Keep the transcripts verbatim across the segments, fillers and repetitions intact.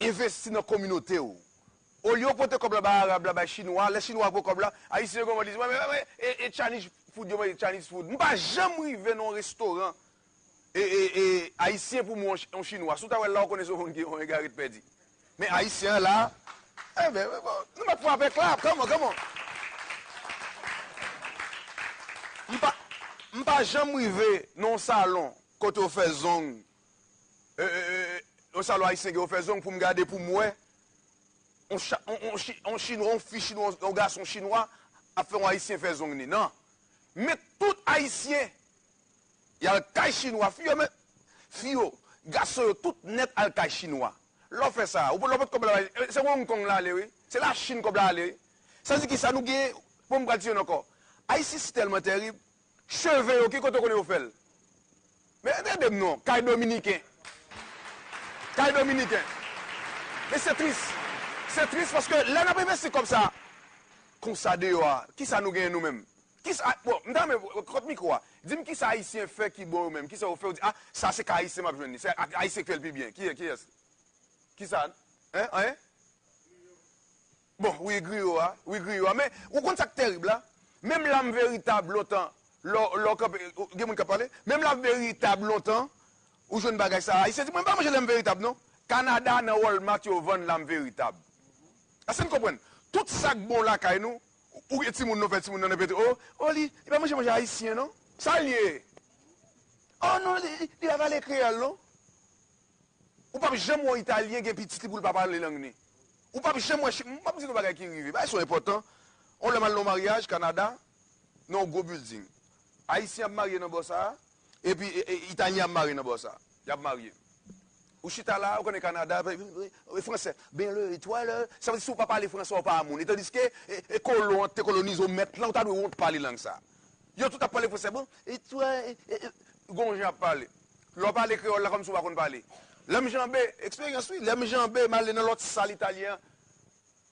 envesti nan kominote w. Olye w pote kòb la bay Arab la, bay Chinwa, lè Chinwa pran kòb la, Ayisyen yo kòmanse di, "Mwen, mwen, mwen, e, e Chinese food, yo manje Chinese food." M pa janm rive nan yon restoran, e, e, e, Ayisyen pou mwen, yon Chinwa. Si w ta wè l la, w konnen se yon moun ki yon egare t pèdi. Men Ayisyen an la, enben, bon, nou mèt frape klap, come on, come on. M pa, m pa janm rive nan yon salon kote yo fè zong, e, e, e, yon salon ayisyen ke yo fè zong pou m gade, pou m wè, yon cha-, yon, yon chi-, yon chinwa, yon fi chinwa, yon gason chinwa ap fè yon ayisyen fè zong ni. Non. Men tout ayisyen, y al kay chinwa, fi yo, men, fi yo, gason yo, tout nèt al kay chinwa. Lè w fè sa, ou lè w pot kòb la, se Hong Kong la ale, wi. Se Lachin kòb la ale, wi. Sa di ki sa nou gen, bon, m pral di yon ankò. Ayisyen si tèlman tèrib, cheve yo, ki kote w konnen yo fè l? Men ede m non, kay dominiken. Kay dominiken. Men se tris. Se tris paske lè n ap envesti kòb sa, konsa deyò a, kisa nou genyen nou menm? Kisa, bon, m ta renmen, kot mikwo a, di m kisa Ayisyen fè ki bon yo menm? Kisa yo fè, ou di, "Ah, sa se ka Ayisyen m ap jwenn li. Se ak Ayisyen k fè l pi byen." Ki, kiyès? Kisa? Hein? Anyen? Bon, wi, griyo a, wi, griyo a. Men, ou konn sa k tèrib la? Menm Lam Veritab lontan, lè w, lè w kanpe, gen moun k ap pale? Menm Lam Veritab lontan, ou jwenn bagay sa a. Ayisyen di, "Mwen pa manje Lam Veritab, non." Kanada, nan Walmart, yo vann Lam Veritab. Èske n konprann? Tout sa k bon lakay nou, ou gen timoun nou fè timoun nan repete, "O, o, li, li pa manje manje ayisyen, non." Sa l ye? "O, non, li, li, li pa pale kreyòl, non." Ou p ap janm wè yon Italyen gen pitit li pou l pa pale lang ni. Ou p ap janm wè, m p ap di nou bagay ki rive. Bagay sa yo enpòtan. On lè m al nan maryaj Kanada, nan yon gwo building. Ayisyen ap marye nan bò sa a, epi, e, e, Italyen ap marye nan bò sa a. Y ap marye. Ou chita la, ou konnen Kanada, e, fransè, ben le, toi le, sa vle di si w pa pale fransè, ou pa moun. E tandiske, e, e, kolon an te kolonize w, mèt lan, ou ta dwe wont pale lang sa a. Yo tout ap pale fransè, bon, e, toi, e, e, e, gon jan ap pale. Lè w pale kreyòl la, kòmsi w pa konn pale. Lè m janbe, eksperyans wi, lè m janbe, m ale nan lòt sal italyen an,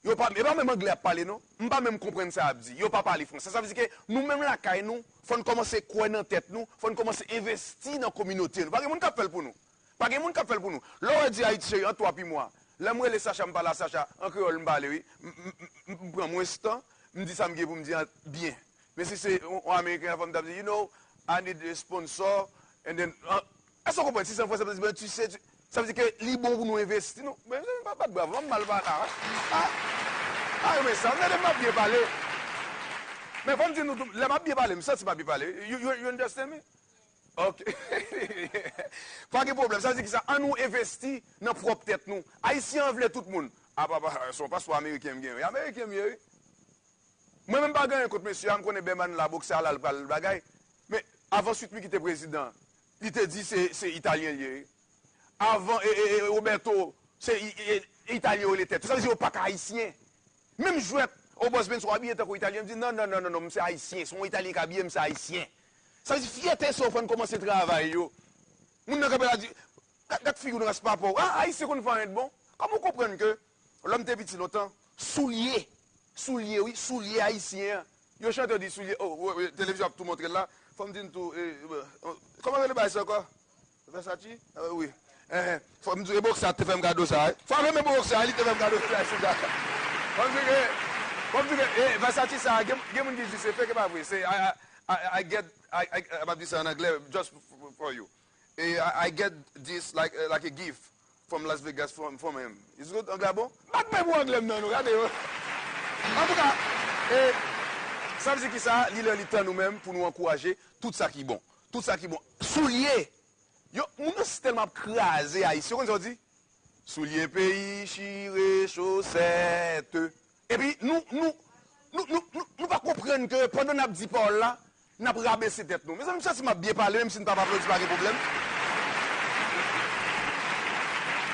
yo pa, e pa menm anglè y ap pale, non. M pa menm konprann sa y ap di. Yo pa pale fransè. Sa vle di ke nou menm lakay nou, fò n kòmanse kwè nan tèt nou, fò n kòmanse envesti nan kominote nou. Pa gen moun k ap fè l pou nou. Pa gen moun k ap fè l pou nou. Lè w wè di Ayiti cheri, an twa pi mwa. Lè m rele Sacha, m pale a Sacha, an kreyòl m pale, wi. M, m, m, m pran mwens tan, m di sa m gen pou m di an byen. Men si se yon, yon Ameriken, fò m t ap di, "You know, I need a sponsor," and then, ah, èske w konprann? Si se an fransè, m t ap di, "Ben, tu sais, tu," sa vle di ke li bon pou nou envesti, non? Men, pa, pa t bravo, m mal pale, a. A, a, men sa, m tande m ap byen pale. Men fò m di nou tou, lè m ap byen pale, m santi m ap byen pale. You, you, you understand me? Ok. Pa gen pwoblèm. Sa vle di ki sa? Ann nou envesti nan pwòp tèt nou. Ayisyen an vle tout moun. A, pa, pa, se yon paspò ameriken m gen, wi. Ameriken m ye, wi. Mwen menm pa gen anyen kont mesye a, m konnen Berman la, boksè a la, l pral bagay. Men avan Sweet Micky te prezidan, li te di se, se Italyen l ye. Avan, e, e, e, Roberto, se i, e, Italyen yo rele tèt yo. Sa vle di yo pa ka Ayisyen. Menm jwèt, o bòs Benson abye tankou Italyen, m di, "Non, non, non, non, non, m se Ayisyen. Se yon Italyen k abiye, m se Ayisyen." Sa vle di fyète sa yo fò n kòmanse travay yo. Moun nan kanpe la di, "Gad, gad figi w nan ras papa w. Ah, Ayisyen konn fè anyen de bon." Kòman w konprann ke lè m te piti lontan, soulye, soulye, wi, soulye ayisyen an. Yo chante, yo di soulye, oh, wi, wi, televizyon ap tou montre l la. Fò m di n tou, e, e, kòman rele bagay sa ankò? Versace? Ah, wi. Enhen. Fò m di, e boksè a te fè m kado sa, wi. Fò m renmen boksè a, li te fè m kado sa, se sa. Fò m di ke, fò m di ke, e, Versace sa, gen, gen moun ki di se fake, e pa vre. Se, I, I, I, I get, I, I, m ap di sa an anglè, just for, for you. E, I, I get this like, uh, like a gift from Las Vegas from, from him. Is good? Anglè a bon? Bat men pou anglè m nan, nou gade yo. Antouka, e, sa vle di ki sa? Li lè li tan nou menm pou nou ankouraje tout sa ki bon. Tout sa ki bon. Soulye! Yo, moun yo si tèlman ap kraze Ayisyen, ou konn sa yo di? Soulye peyi, chire chosèt. Epi nou, nou, nou, nou, nou, nou pa konprann ke pandan n ap di pawòl la, n ap rabese tèt nou. Mezanmi, m santi m ap byen pale, menm si n p ap aplodi, pa gen pwoblèm.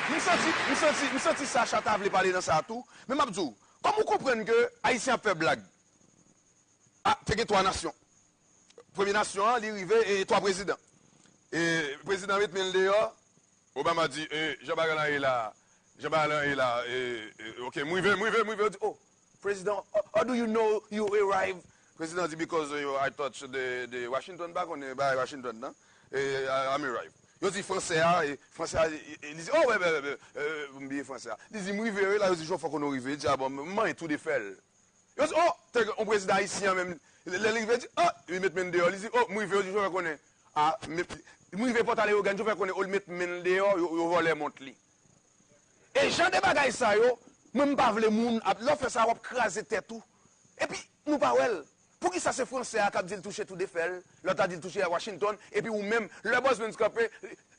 M santi, m santi, m santi Sacha ta vle pale nan sa tou, men m ap di w, kòman w konprann ke Ayisyen ap fè blag? Ah, te gen twa nasyon. Premye nasyon an, li rive, e, twa prezidan. E, prezidan met men l deyò, Obama di, e, jan bagay lan ye la, jan bagay lan ye la, e, e, ok, m rive, m rive, m rive. Yo di, oh, prezidan, how, how do you know you arrive? Prezidan di, because, uh, I touch the, the Washington, pa konnen bagay Washington nan. E, I, I'm arrive. Yo di fransè a, e, fransè a, e, e, li di, oh, wè, wè, wè, wè, e, m bliye fransè a. Li di, m rive, wi, la, yo di, Jan Fòk konnen w rive. Li di, a bon, m manyen tou de fèl. Yo di, oh, tèk, yon prezidan ayisyen menm, lè, lè li rive, di, oh, li met men l deyò. Li di, oh, m rive, yo di, Jan Fòk konnen. A, m rive Pòtaleyogàn, Jan Fòk konnen, oh, li met men l deyò, yo, yo vòlè mont li. E jan de bagay sa yo, mwen m pa vle moun ap, lè w fè sa, w ap kraze tèt ou. Epi, nou pa wè l. Poukisa se fransè a k ap di l touche tou de fèl, lòt la di l touche a Washington, epi ou menm, lè Buzz Bands kanpe,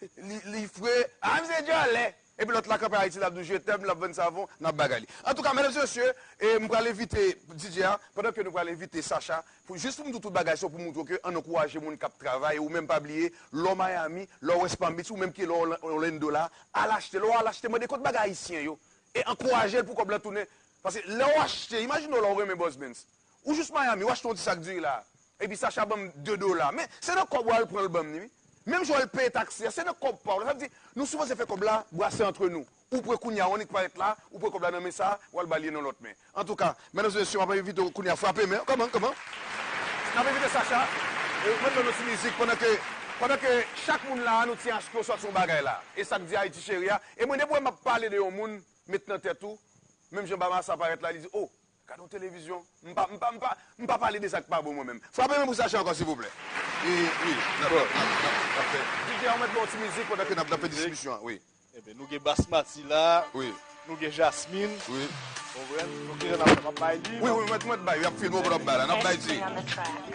li, li fre, a, misye djòlè. Epi lòt la kanpe Ayiti, l ap di w je t'aime, l ap vann savon, n ap bagay li. Antouka, medam e mesye, e m pral envite D J a, pandan ke nou pral envite Sacha, pou, jis pou m di w tout bagay sa yo, pou montre w ke ann ankouraje moun k ap travay, ou menm pa bliye, lè w Miami, lè w West Palm Beach, ou menm ki lè w Orla-, Orlando la, al achte, lè w al achte, mande kot bagay ayisyen yo, e ankouraje l pou kòb la tounen. Paske lè w achte, imajine w lè w renmen Buzz Bands. Ou jis Miami, w achte yon ti sak diri la. Epi Sacha ban m de dola. Men, se nan kòb ou al pran l ban m ni, wi. Menm jan w al peye taksi a, se nan kòb pa w la. Sa vle di, nou sipoze fè kòb la brase antre nou. Ou pran kounye a, w annik parèt la, ou pran kòb la nan men sa, w al ba l li nan lòt men. Antouka, medam e mesye, m ap envite w kounye a frape men. Kòman, kòman? N ap envite Sacha. E, mwen ban nou ti mizik pandan ke, pandan ke chak moun la, nou ti achte yon sòti yon bagay la. E sa k di Ayiti cheri a. E mwen, depi w wè m ap pale de yon moun, met nan tèt ou, menm jan Bama sa parèt la, li di, oh, gade yon televizyon. M pa, m pa, m pa, m pa pale de sa k pa bon mwen menm. Frape men pou Sacha ankò, silvouplè. E, wi, n ap, n ap, n ap, n ap fè. D J a, ou mèt ba w ti mizik pandan ke n ap, n ap fè distribisyon an, wi. Enben, nou gen Basmati la, wi, nou gen Jasmine. Wi. Konprann? Nou gen jan n ap fè, m ap bay li. Wi, wi, mèt, mèt bay, wi, ap filme w pou n ap bay la, n ap bay di.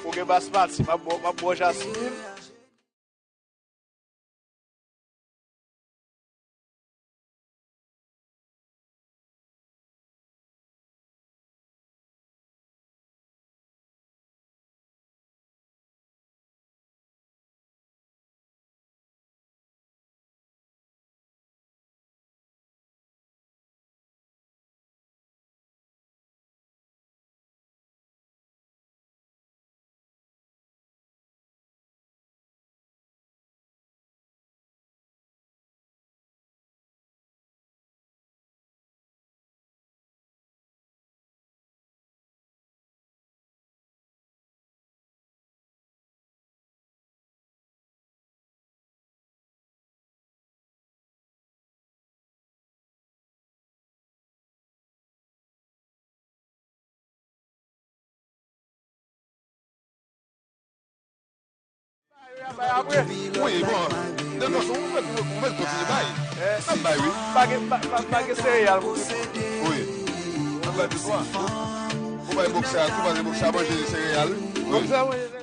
Ou gen Basmati, m ap ba w, m ap ba w Jasmine. Wi, bon, de tout fason, ou mèt, ou mèt kontinye bay. N ap bay, wi. Pa gen, pa, pa, pa gen sereyal pou tout. Wi. N ap bay tout, wi. Ou bay bòksè a tou, paske bòksè a manje sereyal. Wi. Bòksè a manje sereyal.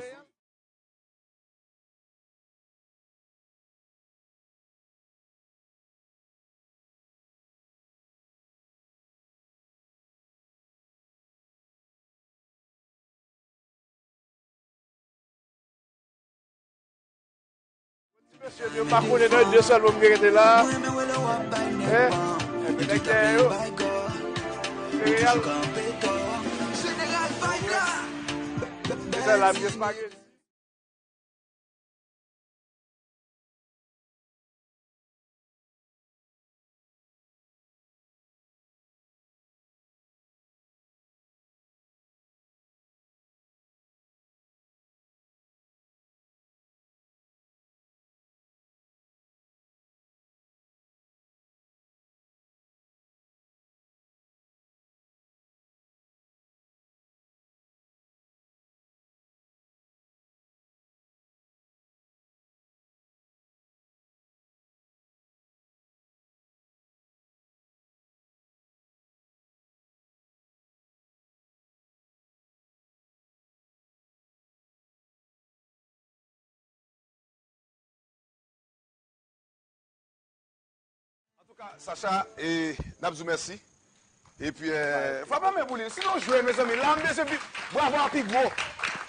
Ti mesye, yo pa konnen nan de sèl moun ki rete la. Hein? Enben, nèg dèyè yo. Sereal. Sereal vibe la. E sa la, pyès pa gen. Antouka, Sacha, e, n ap di w mèsi. Epi, e, frape men pou li. Sinon, jwe, mezanmi. La, m bezwen pi, bravo a pi gwo.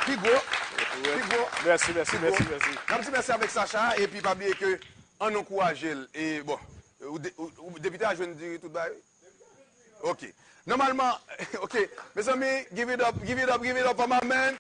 Pi gwo. Pi gwo. Mèsi, mèsi, mèsi, mèsi. N ap di mèsi avèk Sacha, epi pa bliye ke ann ankouraje l. E, bon, ou de-, ou, ou, depite a jwenn diri tout bagay? Ok. Nòmalman, ok. Mezanmi, give it up, give it up, give it up for my man.